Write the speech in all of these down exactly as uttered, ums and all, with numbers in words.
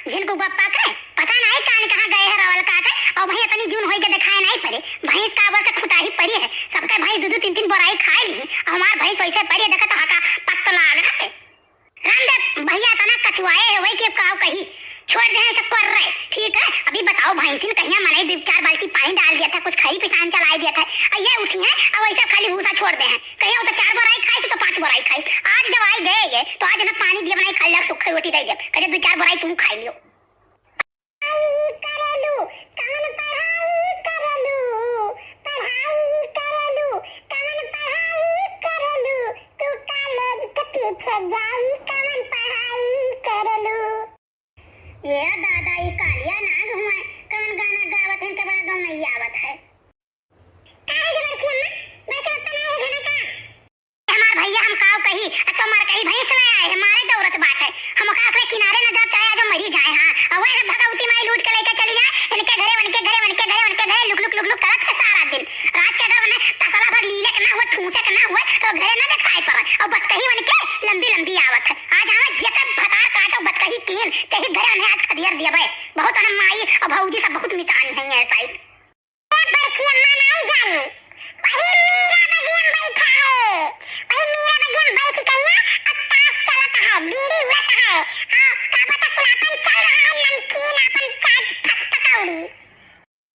झिनकू बप्पा के, पता नाहीं कान कहाँ गए है रवल का के, अउ भई इतनी जून होई के देखाए नाहीं परे। भैंस का बोल के खुटाही परी है, सबके भैंस दू दू तीन तीन बोराई खाए ली, अउ हमार भैंस वैसे परी है, देखा तो हाका पत्त लाग है। रामदेव भैया इतना कचुआए है, वही के काव कही, छोड़ दे हैं सब कर रहे, ठीक है। अभी बताओ भैंसिन कहिया मनई दो चार बाल्टी पानी डाल दिया था, कुछ खरी पिसान चलाए दिया था, अउ ये उठी हैं, अउ वैसे खाली भूसा छोड़ दे हैं। कहिया वो तो चार बोराई खाइस, तो पाँच बोराई खाइस। आज जब आई गए ये, तो आज ना पानी दिए बनाई खाई लाग, सूखी रोटी दे दे। कहे, "दो चार बोराई तुम खाई लियो।" पढ़ाई करेलू, कवन पढ़ाई करेलू? पढ़ाई करेलू, कवन पढ़ाई करेलू? तू कॉलेज के पीछे जाई, कवन पढ़ाई करेलू? ये दादा, ई कालिया नाग हुआ, कवन गाना गावत हैं, के बड़ा गौनई आवत है। काहे के बड़की अम्मा, बड़का अप्पा ना आए घना का? हमार भैया हम काव कही, आ तो मार कही भैंस ले आए है, मारे दौड़त बाटे। हम ओकरा के किनारे न जाब, चाहे आज मरी जाए, हाँ। और वह भगवती माई लूट के लेके चली जाए, इनके घरे, उनके घरे, उनके घरे, उनके घरे, लुक, लुक, लुक, लुक करत है सारा दिन। रात के अगर उन्हें तसला भर लीले के ना हुए, ठूसे के ना हुए, तो घरे ना दिखाई पड़े। और बतकही उनके लंबी, लंबी आवत है। आज हमें जेकर भतार काटो बतकही कीन, तेही घरे उन्हें आज खदियर दिया भाई। बहुत उन्हें माई और भौजी सब बहुत मितान नहीं है साइड। ए बड़की अम्मा नाई जानू, वही मीरा बगिया में बैठा है, वही मीरा बगिया में बैठ के ना अब ताश चलत है, बीड़ी उड़त है, आ, का पता कुल आपन चल रहा है, नमकीन आपन चाट फट पकौड़ी।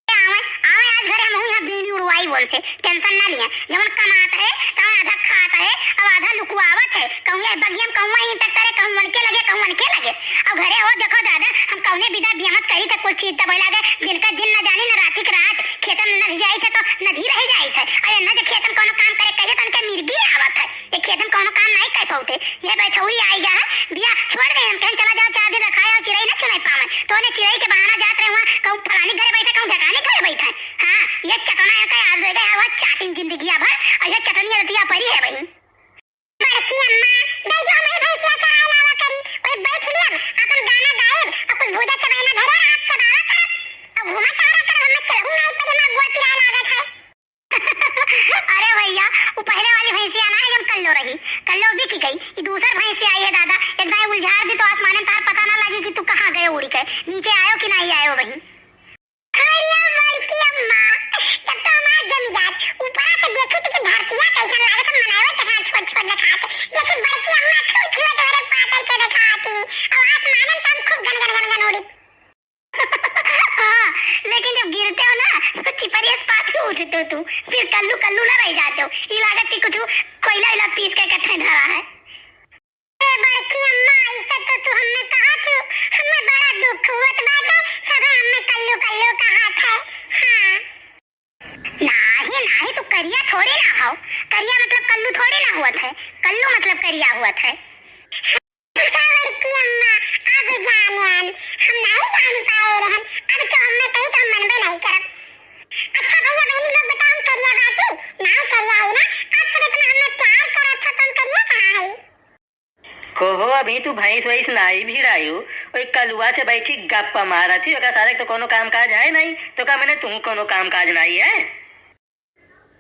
आवे, आवे आज घरे हम यहाँ बीड़ी उड़वाई बोल से, tension ना लिया, जवन कमात है, तवन आधा खात है, अब आधा लुकवावत है, कहूँ ये बगिया में कहूँ वहीं तक करे, कहूँ उनके लगे, कहूँ उनके लगे। अब घरे हो, देखो दादा, हम कौने विदा बियाहत करी त कुल चीज दबे लागे, दिन का दिन न जानी, न राती के रात, खेतन न जाई थे तो नदी रह जाई थे। अरे न जे खेतन कोनो काम करे कहे तो उनके मिर्गी आवत है, ये खेतन कोनो काम नहीं कर पाते। ये बैठौरी आई गया है, बिया छोड़ दे, हम कहें चला जाओ, चार दिन रखा जाओ, चिरई न चुनाई पावन। तो ने चिरई के बहाना जात रहे वहाँ, कहूँ फलानी घरे बैठे, कहूँ ढेकानी घरे बैठे। हाँ, ये चटना है का याद रह गया, वह चाटिन जिंदगी भर, और ये चटनी रतिया परी है वही। बड़की अम्मा, दे दो, हमें भैंसिया चराए लावा करी। ओए बैठ लियब, अपन गाना गायब, और कुछ भूजा चबाई ना धरे, रात चबावा करब। अब घूमा टहरा करब, हमें चलहू नाई पड़े, हमार गोड़ पिराए लागत है। अरे भैया, वो पहले वाली भैंसिया ना है, जब कल्लो रही, कल्लो बिक गई। ये दूसर भैंसिया आई है दादा, एक दाई उलझार दी तो आसमाने में तार पता ना लगी कि तू कहाँ गए उड़ के, नीचे आयो कि नहीं आयो वहीं। अरे बड़की अम्मा, तब तो हमार जम जात। ऊपरा से देखी थी कि धरतिया कैसन लागत है, मनावे के हाथ छोड़ छोड़ देखात। लेकिन बड़की अम्मा खूब छुए तोरे पातर के देखाती। और आसमान में तो हम खूब गन गन गन गन उड़ी। हाँ, लेकिन जब गिरते हो ना, तो चिपरिया से पाछू उठते हो तू। फिर कल्लू कल्लू ना रह जाते हो। ई लागत कि कुछ कोयला इला पीस के कथे धरा है। ए बड़की अम्मा, ई सब तो तू हमें कहा थी, हमें बड़ा दुख हुअत बाटे, सब हमें कल्लू कल्लू कहा थे। हाँ। नाही, नाही, तू करिया थोड़े ना हो। करिया मतलब कल्लू थोड़े ना हुअत है। कल्लू मतलब करिया हुअत है। बड़की अम्मा, अब जानेन, हम नहीं जान पाए रहन। अब तो हमें कही तो हम मनबे नहीं करब। अच्छा भैया बहनी लोग बताओ, हम करिया बाटी? नहीं करिया है ना। आप सब इतना हमें प्यार करत हो तो हम करिया कहाँ है? कहो, अभी तू भैंस वैंस नाई भिड़ायू, ओई कलुआ से बैठी गप्पा मारत ही, ओका सारे तो कोनो काम काज है नहीं, तो का मने तू कोनो काम काज नाई है?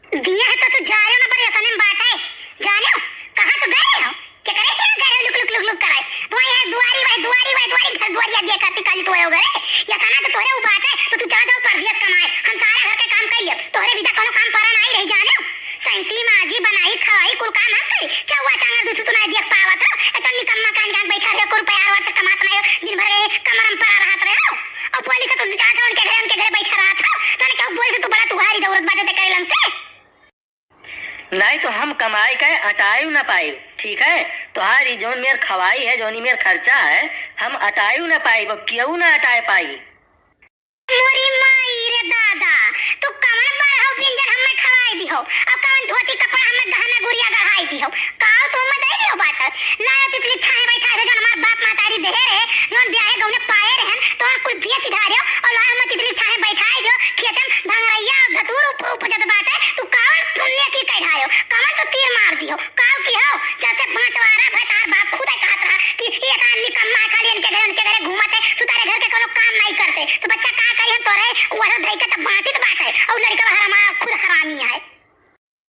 दिया है तो तू जा रहे हो ना, पर इतने में बात है, जाने हो, कहाँ तो गए हो? के करे क्या गए हो, लुक, लुक, लुक, लुक कराए, वही है दुआरी, वही दुआरी, वही दुआरी, घर दुआरी दिया करती काली तो हो गए, या कहना तो तोरे वो बात है, तो तू चला जाओ परदेस कमाए, हम सारा घर के काम कर लियो, तोहरे बिना कोनो काम परा नहीं रही, जाने हो? सैंती, माजी, बनाई, खवाई, कुल काम हम करी। चौवा चांगर दूध सुतुनाई दिया पावत हो। एतन निकम्मा कान कान बैठा रहे, कुल प्यार वार से कमात नहीं हो। दिन भर ये कमरम परा रहत रहे हो। और बोली तो तुम जाके उनके घरे, उनके घरे बैठा रहत हो। तने कहू बोली तो तू बड़ा तुहारी दौरत बाटे ते कैलन से। नहीं तो हम कमाई के अटायु ना पाई, ठीक है? तुहारी जौन मेर खवाई है, जौन मेर खर्चा है, हम अटायु ना पाई, वो केहू ना अटाए पाई। मोरी माई रे दादा, तू कवन बरहौ बिंजर हमें खवाई दिहो, अब कवन धोती कपड़ा हमें गहना गुरिया गढ़ाई दिहो, काव तू हमें दे दिहो बात। लायो तितली छाए बैठा दे, जौन हमार बाप महतारी देहे रहे, जौन ब्याहे गौने पाए रहन, तौन कुल बेच ढारियो, और लायो हमें तितली छाए बैठाई दियो, खेतन भंगरैया और धतूर उप-, उपजत बाटे, तू कवन पुण्य की कढ़ायो, कवन तू तीर मार दिहो, काव की हो, जैसे बंटवारा भतार बाप खुद कहत रहा कि ये का निकम्मा है, खाली इनके घरे, उनके घरे घूमत है, सुतारे घर के कोनो काम नहीं करते, तो बच्चा का करी, हम तोरे वह धई के तब बांटित बाटे, और लड़का हरामा खुद हरामी है।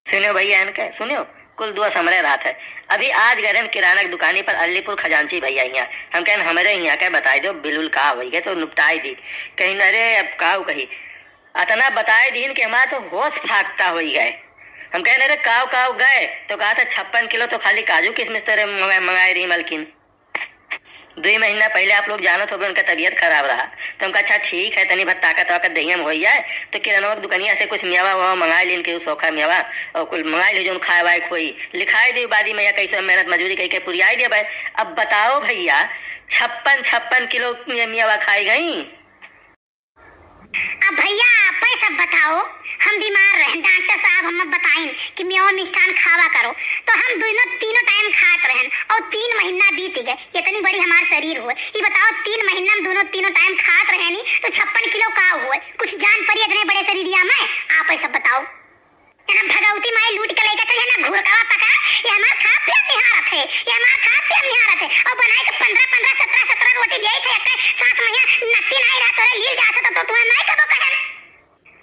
सुनियो भैया, इनके सुनियो, कुल दुआ समरे रात है। अभी आज गए रहन किराना की दुकानी पर अलीपुर खजांची भैया हियाँ। हम कहन हमरे हियाँ के बताई दो बिल उल का होई गए तो निपटाई दी। कहिन अरे अब काउ कही, अतना बताई दीन कि हमार तो होश फाकता होई गए। हम कहन अरे काउ काउ गए तो कहा था छप्पन किलो तो खाली काजू किशमिश तोरे मंगा-, मंगाए रही मलकिन। दुई महीना पहिले आप लोग जानत होबे उनका तबियत खराब रहा, तो हमका अच्छा ठीक है तनी भर ताकत वाकत देहिया में होई जाए, तो किराना की दुकानिया से कुछ मेवा वेवा मंगाए लीन के सोखा मेवा और कुल मंगाए ली जौन खाए वाए के होई, लिखाए दी बादी में या कैसे मेहनत मजूरी कई के पुरियाई देबे। अब बताओ भैया, छप्पन छप्पन किलो ये मेवा खाई गई। अब भैया आपे सब बताओ, हम बीमार रहन, डॉक्टर साहब हम बताइन कि मेवा मिष्ठान खावा करो, तो हम दोनों तीनों टाइम खात रहन और तीन महीना बीत गए। इतनी बड़ी हमार शरीर हुए, ये बताओ तीन महीना में दोनों तीनों टाइम खात रहनी तो छप्पन किलो का हुए? कुछ जान पड़ी इतने बड़े शरीरिया में? आपे सब बताओ। यहाँ भगवती माई लूट के लइका चल ना घुरकावा पका, ये हमार खा पिया निहारत है, ये हमार खा पिया निहारत है। और बनाए के पन्द्रह पन्द्रह, सत्रह सत्रह रोटी दिए थे, एक सात महीना नत्ती नहीं रहा, तोरे लील जात है तो, तो तुम्हें नहीं कबो कहे ना।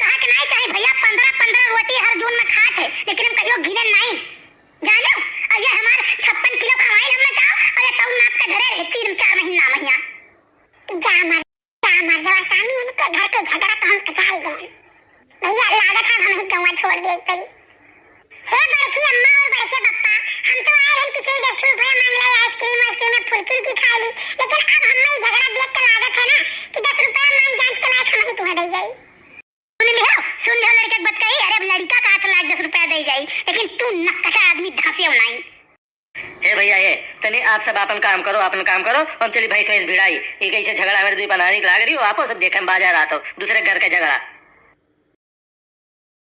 कहा के नहीं चाहे भैया, पन्द्रह पन्द्रह रोटी हर जून में खात है, लेकिन हम कहियो गिने नहीं। जानो, और ये हमार छप्पन किलो खवाई हम ना जाओ, और ये तऊ नाप के धरे रहे तीन चार महीना, महीना। जा मर, जा मर, जरा सामी इनके घर के झगड़ा तो हम पचाई गए। भैया, लागत है हम ही गौवा छोड़ दिए एक परी। हे बड़की अम्मा और बड़के पप्पा, हम तो आए रहन कि चल दस रुपया मांग ले, आइसक्रीम वाइसक्रीम में फुल्की उल्की खा ली, लेकिन अब हमें ये झगड़ा देख के लागत है ना कि दस रुपया मांग जांच के लायक हम ही तुम्हें दे जाई। सुन लिहो, सुन लिहो लड़के के बात कही, अरे अब लड़का का हाथ लायक दस रुपया दे जाई, लेकिन तू नक्कटा आदमी धंसे हो नहीं। हे भैया, हे, तनी आप सब आपन काम करो, आपन काम करो, हम चली भैंस वैंस भिड़ाई। ई कैसे झगड़ा हमारे दुई पनारी लाग रही हो, आपो सब देखे हम बाजार आतो, दूसरे घर के झगड़ा।